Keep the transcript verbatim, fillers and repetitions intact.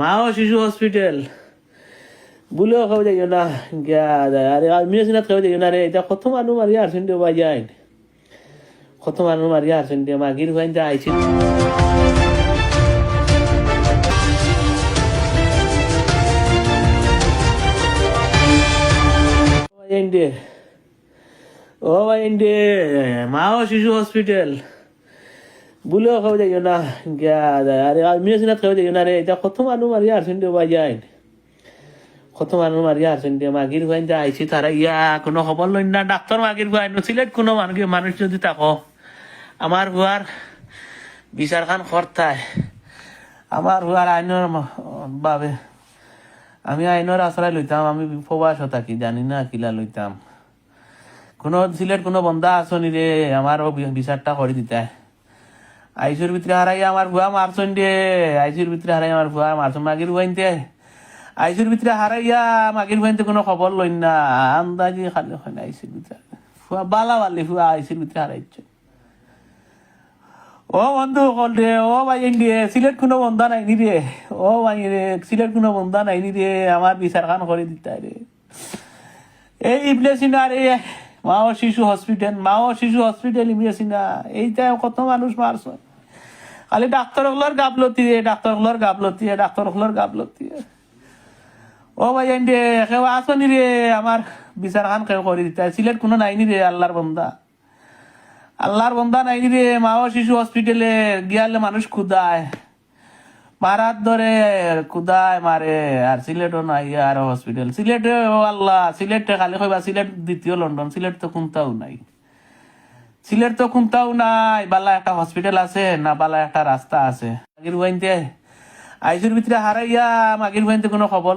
মা ও শিশু হসপিটাল, ভুলেও কেউ যাইও না। গিয়া, আরে, আর মিয়াসিনাত কেউ যাইও না রে। ইতা কত মানুষ মারিয়া হারছইন রে ভাইয়াইন, কত মানুষ মারিয়া হারছইন রে। মাগির ফুয়াইন্তে আইছে। ভাইয়াইন রে, ও ভাইয়াইন রে, মা ও শিশু হসপিটাল, ভুলেও কেউ যাইও না। গিয়া, আরে, আর মিয়াসিনাত কেউ যাইও না রে। ইতা কত মানুষ মারিয়া হারছইন রে ভাইয়াইন, কত মানুষ মারিয়া হারছইন রে। মাগির ফুয়াইন্তে আইছে তারা ইয়া, কুনু খবর লইন না। ডাক্তর মাগির ফুয়াইন, সিলেট কুনু মানুষ, মানুষ যদি থাকো, আমার ফুয়ার বিচারখান করতায়। আমার ফুয়ার আইনর ম-, বাবে আমি আইনর আশ্রয় লইতাম, আমি প্রবাসো থাকি, জানি না কিলা লইতাম। কুনু সিলেট কুনু বন্দা আছো নি রে, আমার ও বি-, বিচারটা করি দিতায়। আইসিউর ভিতরে হারাইয়া আমার ফুয়া মারছইন রে, আইসিউর ভিতরে হারাইয়া আমার ফুয়া মারছইন। মাগির ফুয়াইন্তে আইসিউর ভিতরে হারাইয়া, মাগির ফুয়াইন্তে কুনু খবর লইন না, আন্দাজি খালি অইন আইসিউর ভিতরে। ফুয়া বালা বালি ফুয়া আইসিউর ভিতরে হারাইছে। ও বন্ধু অকল রে, ও ভাইয়াইন রে, সিলেট কুনু বন্দা নাই নি রে, ও ভাই রে, সিলেট কুনু বন্দা নাই নি রে, আমার বিচারখান করি দিতায় রে। এই ইবনে সিনা রে, মা ও শিশু হসপিটাল, মা ও শিশু হসপিটাল ইবনে সিনা, এইটা কত মানুষ মারছে। খালি ডাক্তর অকলর গাফলতি রে, ডাক্তর অকলর গাফলতি রে, ডাক্তর অকলর গাফলতি রে। ও ভাইয়াইন রে, কেউ আছো নি রে, আমার বিচারখান কেউ করি দিতায়। সিলেট কুনু নাই নি রে, আল্লার বন্দা। আল্লার বন্দা নাই নি রে, মা ও শিশু হসপিটালে গিয়ালে মানুষ কুদায়। মারাত ধরে, কুদায় মারে, আর সিলেটো নাই আর হসপিটাল। সিলেটে, ও আল্লাহ, সিলেটে খালি কইবা সিলেট দ্বিতীয় লন্ডন, সিলেট তো কুনটাও নাই। সিলেট তো কুনটাও নাই, বালা একটা হসপিটাল আছে না, বালা একটা রাস্তা আছে। মাগির ফুয়াইন্তে আইসিউর ভিতরে হারাইয়া, মাগির ফুয়াইন্তে কুনু খবর